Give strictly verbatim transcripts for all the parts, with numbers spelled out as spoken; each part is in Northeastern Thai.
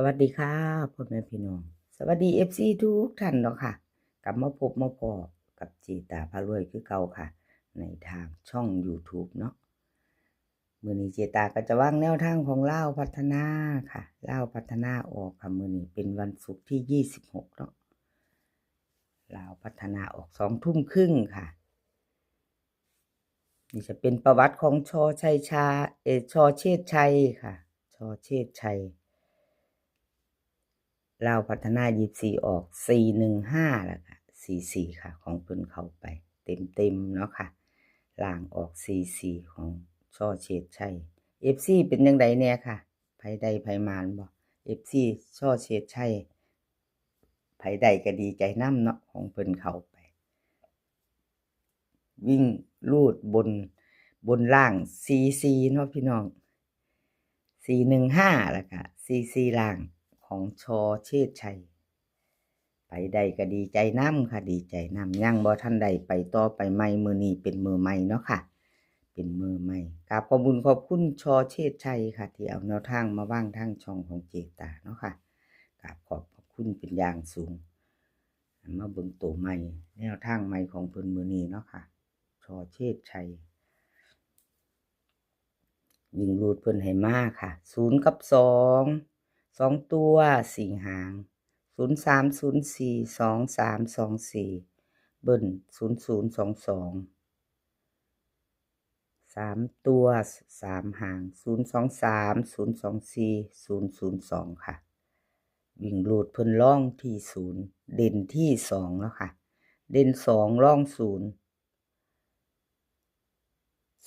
วัสดีค่ะพ่อแม่พี่น้อง สวัสดี เอฟซี ทุกท่านเนาะค่ะ กลับมาพบมาพ้อกับเจตาพารวยคือเก่าค่ะ ในทางช่อง YouTube เนาะ มื้อนี้เจตาก็จะวางแนวทางของลาวพัฒนาค่ะ ลาวพัฒนาออกค่ะ มื้อนี้เป็นวันศุกร์ที่ ยี่สิบหก เนาะ ลาวพัฒนาออกสองทุ่มครึ่งค่ะ นี่จะเป็นประวัติของ ช.ชัยชา เอ่อ ช.เชษชัยค่ะ ช.เชษชัย ลาวพัฒนา ยี่สิบสี่ ออก สี่หนึ่งห้า แล้วก็ สี่สี่ ค่ะ ของเพิ่นเข้าไปเต็มๆ เนาะค่ะ ล่างออก สี่สี่ ของ ช.เชษชัย เอฟซี เป็นจั่งใดแน่ค่ะ ไผได้ไผหมานบ่ เอฟซี ช.เชษชัย ไผได้ก็ดีใจนำเนาะ ของเพิ่นเข้าไป วิ่งรูดบน บนล่าง สี่สี่ เนาะพี่น้อง สี่หนึ่งห้า แล้วก็ สี่สี่ ล่างของ ช.เชษชัย ไผได้ก็ดีใจนำค่ะ ดีใจนำ ยังบ่ทันได้ไปต่อไปใหม่ มื้อนี้เป็นมื้อใหม่เนาะค่ะ เป็นมื้อใหม่ กราบขอบบุญขอบคุณ ช.เชษชัยค่ะ ที่เอาแนวทางมาวางทางช่องของเจตาเนาะค่ะ กราบขอบพระคุณเป็นอย่างสูง มาเบิ่งตัวใหม่ แนวทางใหม่ของเพิ่นมื้อนี้เนาะค่ะ ช.เชษชัย วิ่งรูดเพิ่นให้มาค่ะ ศูนย์กับสอง สองตัว สี่ หาง ศูนย์สาม ศูนย์สี่ สองสาม สองสี่ เบิ้ล ศูนย์ศูนย์ สองสอง สามตัว สาม หาง ศูนย์สองสาม ศูนย์สองสี่ ศูนย์ศูนย์สอง ค่ะ วิ่งรูดเพิ่นรองที่ศูนย์ เด่นที่สองแล้วค่ะ เด่นสอง รองศูนย์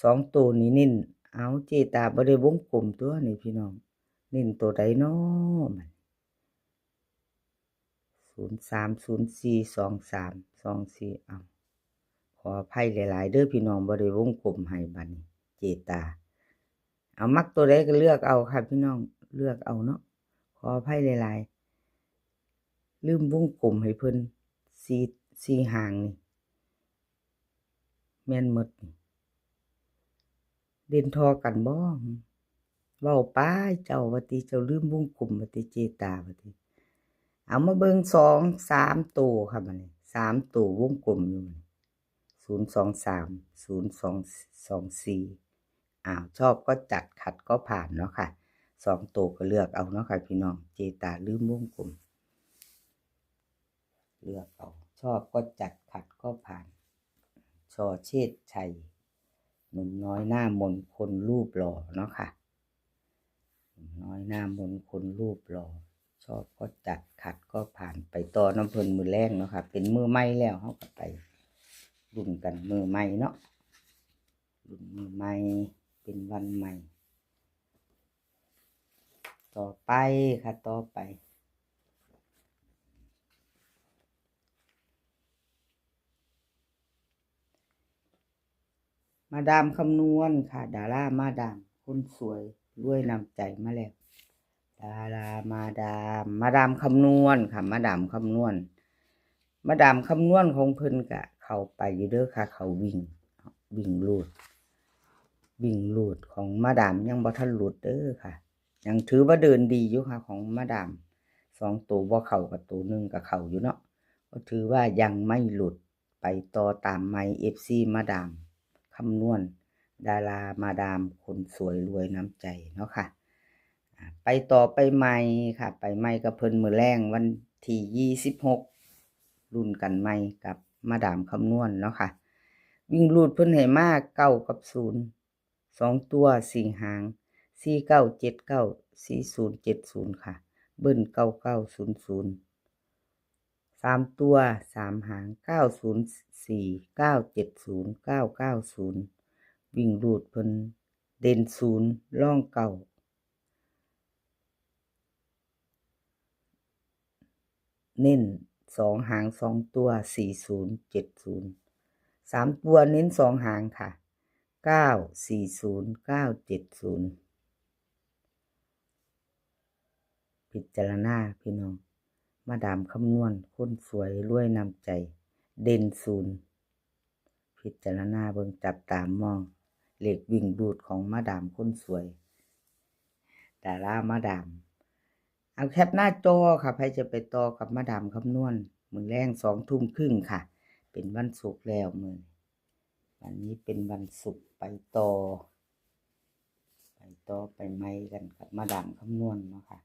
สองตัวนี้เน้น เอาเจตาบ่ได้วงกลมตัวนี่พี่น้อง เน้นตัวใดน้อมัน ศูนย์สาม ศูนย์สี่ สองสาม สองสี่ เอา ขออภัยหลายๆ เด้อพี่น้อง บ่ได้วงกลมให้บัดนี้ เจตา เอามักตัวใดก็เลือกเอาค่ะพี่น้อง เลือกเอาเนาะ ขออภัยหลายๆ ลืมวงกลมให้เพิ่น สี่ สี่ หางนี่ แม่นหมดนี่ เด่นทอกันบ่ เว้าไปเจ้าว่าติ เจ้าลืมวงกลมว่าติ เจตาว่าติ เอามาเบิ่งสอง สามตัวค่ะบัดนี้ สามตัววงกลมอยู่นี่ ศูนย์สองสาม ศูนย์สอง สองสี่ อ้าว ชอบก็จัด ขัดก็ผ่านเนาะค่ะ สองตัวก็เลือกเอาเนาะค่ะพี่น้อง เจตาลืมวงกลม เลือกเอา ชอบก็จัด ขัดก็ผ่าน ช.เชษชัย หนุ่มน้อยหน้ามนคนรูปหล่อเนาะค่ะ หนุ่มน้อยหน้ามนคนรูปหล่อ ชอบก็จัด ขัดก็ผ่าน ไปต่อนำเพิ่นมื้อแลงเนาะค่ะ เป็นมื้อใหม่แล้ว เฮาก็ไปลุ้นกันมื้อใหม่เนาะ ลุ้นมื้อใหม่ เป็นวันใหม่ ต่อไปค่ะ ต่อไป มาดามคำนวณค่ะ ดารามาดามคนสวยรวยน้ำใจมาแล้ว ดารามาดาม มาดามคำนวณค่ะ มาดามคำนวณ มาดามคำนวณของเพิ่นก็เข้าไปอยู่เด้อค่ะ เขาวิ่ง วิ่งรูด วิ่งรูดของมาดามยังบ่ทันหลุดเด้อค่ะ ยังถือว่าเดินดีอยู่ค่ะ ของมาดาม สองตัวบ่เข้ากับตัวหนึ่งก็เข้าอยู่เนาะ ก็ถือว่ายังไม่หลุด ไปต่อตามใหม่ เอฟซี มาดามคำนวณ ดารามาดามคนสวยรวยน้ำใจเนาะค่ะ อ่า ไปต่อไปใหม่ค่ะ ไปใหม่กับเพิ่นมื้อแลงวันที่ ยี่สิบหก ลุ้นกันใหม่กับมาดามคำนวณเนาะค่ะ วิ่งรูดเพิ่นให้มา เก้า กับ ศูนย์ สองตัว สี่ หาง สี่เก้าเจ็ดเก้า สี่ศูนย์เจ็ดศูนย์ ค่ะ เบิ้ล เก้าเก้าศูนย์ศูนย์ สามตัว สาม หาง เก้าศูนย์สี่ เก้าเจ็ดศูนย์ เก้าเก้าศูนย์ วิ่งรูดเพิ่นเด่นศูนย์ รองเก้า เน้นสองหางสองตัว สี่ศูนย์เจ็ดศูนย์ สามตัวเน้นสองหางค่ะ เก้าสี่ศูนย์ เก้าเจ็ดศูนย์ พิจารณาพี่น้อง มาดามคำนวณคนสวยรวยน้ำใจ เด่นศูนย์ พิจารณาเบิ่ง จับตามอง เลขวิ่งรูดของมาดามคนสวย ดารามาดาม เอาแคปหน้าจอค่ะ ใครจะไปต่อกับมาดามคำนวณ มื้อแลงสองทุ่มครึ่งค่ะ เป็นวันศุกร์แล้วมื้อนี้ วันนี้เป็นวันศุกร์ ไปต่อ ไปต่อไปใหม่กันกับมาดามคำนวณเนาะค่ะ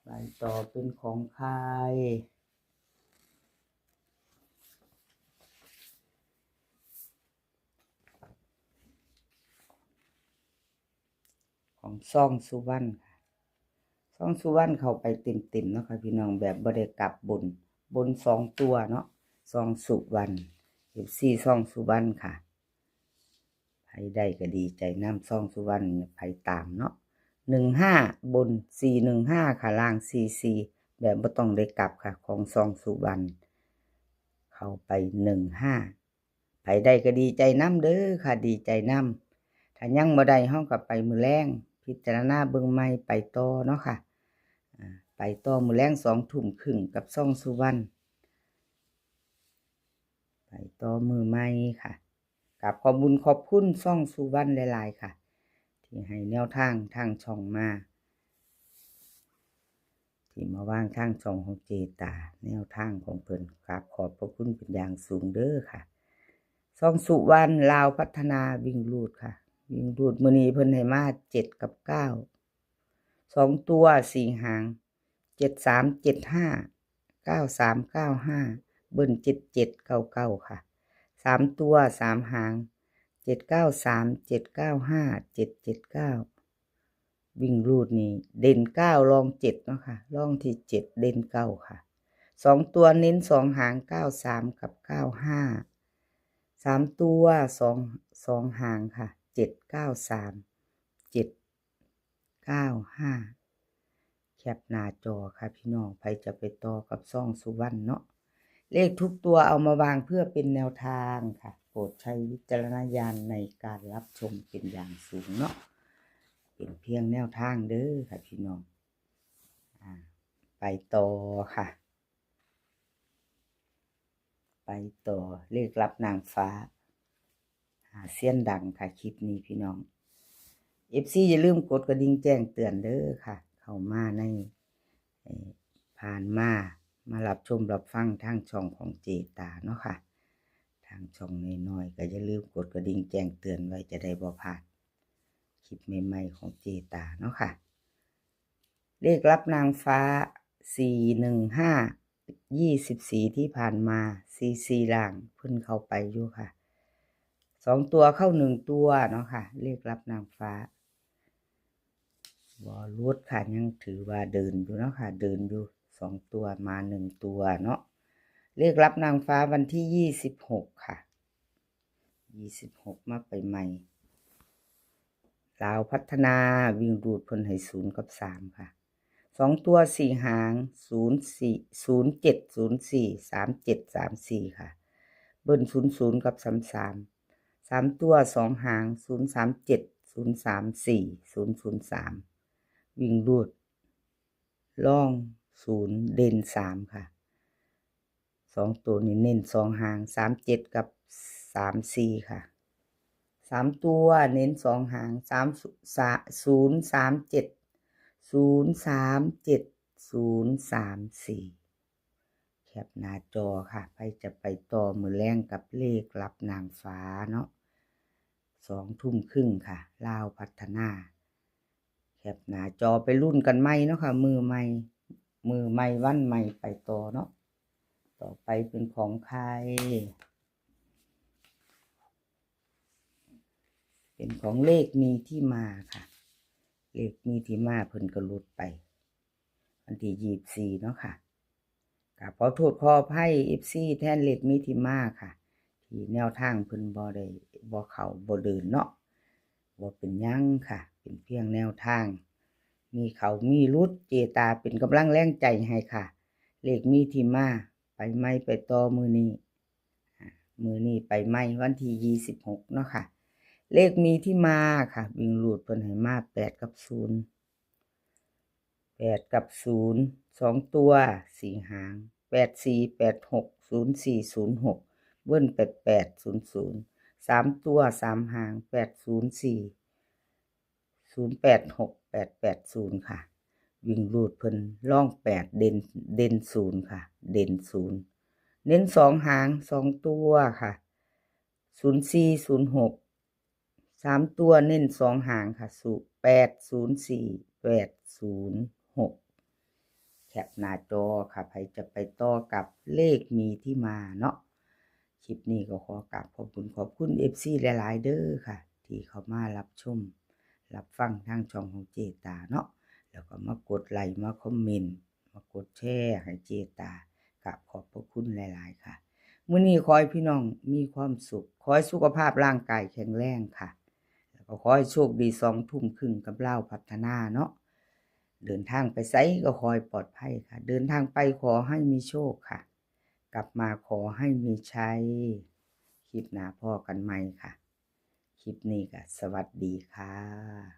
ไปต่อเป็นของใคร ของซ่องสุวรรณค่ะ ซ่องสุวรรณเข้าไปเต็มๆเนาะค่ะพี่น้อง แบบบ่ได้กลับบน บนสองตัวเนาะ ซ่องสุวรรณ เอฟซี ซ่องสุวรรณค่ะ ไผได้ก็ดีใจนำซ่องสุวรรณ ไผตามเนาะ หนึ่งห้า บน สี่หนึ่งห้า ค่ะ ล่าง สี่สี่ แบบบ่ต้องได้กลับค่ะ ของซ่องสุวรรณ เข้าไป หนึ่งห้า ไผได้ก็ดีใจนำเด้อค่ะ ดีใจนำ ถ้ายังบ่ได้ เฮาก็ไปมื้อแลง พิจารณาเบิ่งใหม่ ไปต่อเนาะค่ะ อ่า ไปต่อมื้อแลงสองทุ่มครึ่งกับซ่องสุวรรณ ไปต่อมื้อใหม่ค่ะ กราบขอบบุญขอบคุณซ่องสุวรรณหลายๆค่ะ ที่ให้แนวทางทางช่องมา ที่มาวางทางช่องของเจตา แนวทางของเพิ่น กราบขอบพระคุณเป็นอย่างสูงเด้อค่ะ ซ่องสุวรรณ ลาวพัฒนา วิ่งรูดค่ะ วิ่งรูดมื้อนี้เพิ่นให้มา เจ็ด กับ เก้า สองตัว สี่ หาง เจ็ด สาม เจ็ด ห้า เก้า สาม เก้า ห้า เบิ้ล เจ็ด เจ็ด เก้า เก้า ค่ะ สาม ตัว สาม หาง เจ็ด เก้า สาม เจ็ด เก้า ห้า เจ็ด เจ็ด เก้า วิ่งรูดนี่เด่น เก้า รอง เจ็ด เนาะค่ะ รองที่ เจ็ด เด่น เก้า ค่ะ สอง ตัวเน้น สอง หาง เก้า สาม กับ เก้า ห้า สาม ตัว สอง สอง หางค่ะ เจ็ด เก้า สาม เจ็ด เก้า ห้า แคปหน้าจอค่ะพี่น้อง ไผจะไปต่อกับซ่องสุวรรณเนาะ เลขทุกตัวเอามาวางเพื่อเป็นแนวทางค่ะ โปรดใช้วิจารณญาณในการรับชมเป็นอย่างสูงเนาะ เป็นเพียงแนวทางเด้อค่ะพี่น้อง อ่า ไปต่อค่ะ ไปต่อ เลขลับนางฟ้า หาเซียนดังค่ะ คลิปนี้พี่น้อง เอฟซี อย่าลืมกดกระดิ่งแจ้งเตือนเด้อค่ะ เข้ามาใน เอ่อ ผ่านมา มารับชมรับฟังทางช่องของเจตาเนาะค่ะ ทางช่องน้อยๆ ก็อย่าลืมกดกระดิ่งแจ้งเตือนไว้ จะได้บ่พลาดคลิปใหม่ๆของเจตาเนาะค่ะ เลขลับนางฟ้า สี่หนึ่งห้า ยี่สิบสี่ ที่ผ่านมา สี่สี่ ล่างเพิ่นเข้าไปอยู่ค่ะ สองตัวเข้าหนึ่งตัวเนาะค่ะ เลขลับนางฟ้า บ่หลุดค่ะ ยังถือว่าเดินอยู่เนาะค่ะ เดินอยู่ สองตัวมาหนึ่งตัวเนาะ เลขลับนางฟ้าวันที่ ยี่สิบหก ค่ะ ยี่สิบหก มาไปใหม่ ลาวพัฒนา วิ่งรูดเพิ่นให้ ศูนย์ กับ สาม ค่ะ สองตัว สี่ หาง ศูนย์สี่ ศูนย์เจ็ด ศูนย์สี่ สามเจ็ด สามสี่ ค่ะ เบิ้ล ศูนย์ศูนย์ กับ สามสาม สาม ตัว สอง หาง ศูนย์สามเจ็ด ศูนย์สามสี่ ศูนย์ศูนย์สาม วิ่งรูด รอง ศูนย์ เด่น สาม ค่ะ สองตัวนี้เน้น สอง หาง สามเจ็ด กับ สามสี่ ค่ะ สาม ตัวเน้น สอง หาง สาม ศูนย์สามเจ็ด ศูนย์สามเจ็ด ศูนย์สามสี่ แคปหน้าจอค่ะ ไผจะไปต่อมื้อแลงกับเลขลับนางฟ้าเนาะ สองทุ่มครึ่งค่ะ ลาวพัฒนา แคปหน้าจอไปลุ้นกันใหม่เนาะค่ะ มื้อใหม่ มื้อใหม่วันใหม่ไปต่อเนาะ ต่อไปเป็นของใคร เป็นของเลขมีที่มาค่ะ เลขมีที่มาเพิ่นก็หลุดไป วันที่ ยี่สิบสี่ เนาะค่ะ กราบขอโทษขออภัย เอฟซี แทนเลขมีที่มาค่ะ ที่แนวทางเพิ่นบ่ได้ บ่เข้าบ่เดินเนาะ บ่เป็นหยังค่ะ เป็นเพียงแนวทาง มีเข้ามีหลุด เจตาเป็นกำลังแรงใจให้ค่ะ เลขมีที่มา ไปใหม่ไปต่อมื้อนี้ อ่า มื้อนี้ไปใหม่วันที่ ยี่สิบหก เนาะค่ะ เลขมีที่มาค่ะ วิ่งรูดเพิ่นให้มา แปด กับ ศูนย์ แปด กับ ศูนย์ สอง ตัว สี่ หาง แปดสี่ แปดหก ศูนย์สี่ ศูนย์หก เบิ้ล แปดแปด ศูนย์ศูนย์ สาม ตัว สาม หาง แปดศูนย์สี่ ศูนย์แปดหก แปดแปดศูนย์ ค่ะ วิ่งรูดเพิ่นร่องแปด เด่น เด่นศูนย์ค่ะ เด่นศูนย์ เน้นสองหาง สองตัวค่ะ ศูนย์สี่ ศูนย์หก สามตัวเน้นสองหางค่ะ ศูนย์ แปดศูนย์สี่ แปดศูนย์หก แคปหน้าจอค่ะ ใครจะไปต่อกับเลขมีที่มาเนาะ คลิปนี้ก็ขอกราบขอบคุณขอบคุณ เอฟซี หลายๆ เด้อค่ะ ที่เข้ามารับชม รับฟังทางช่องของเจตาเนาะ แล้วก็มากดไลค์ มาคอมเมนต์ มากดแชร์ให้เจตา กราบขอบพระคุณหลายๆ ค่ะ มื้อนี้ขอให้พี่น้องมีความสุข ขอให้สุขภาพร่างกายแข็งแรงค่ะ แล้วก็ขอให้โชคดีสองทุ่มครึ่งกับลาวพัฒนาเนาะ เดินทางไปไสก็ขอให้ปลอดภัยค่ะ เดินทางไปขอให้มีโชคค่ะ กลับมาขอให้มีชัย คลิปหน้าพ้อกันใหม่ค่ะ คลิปนี้ก็สวัสดีค่ะ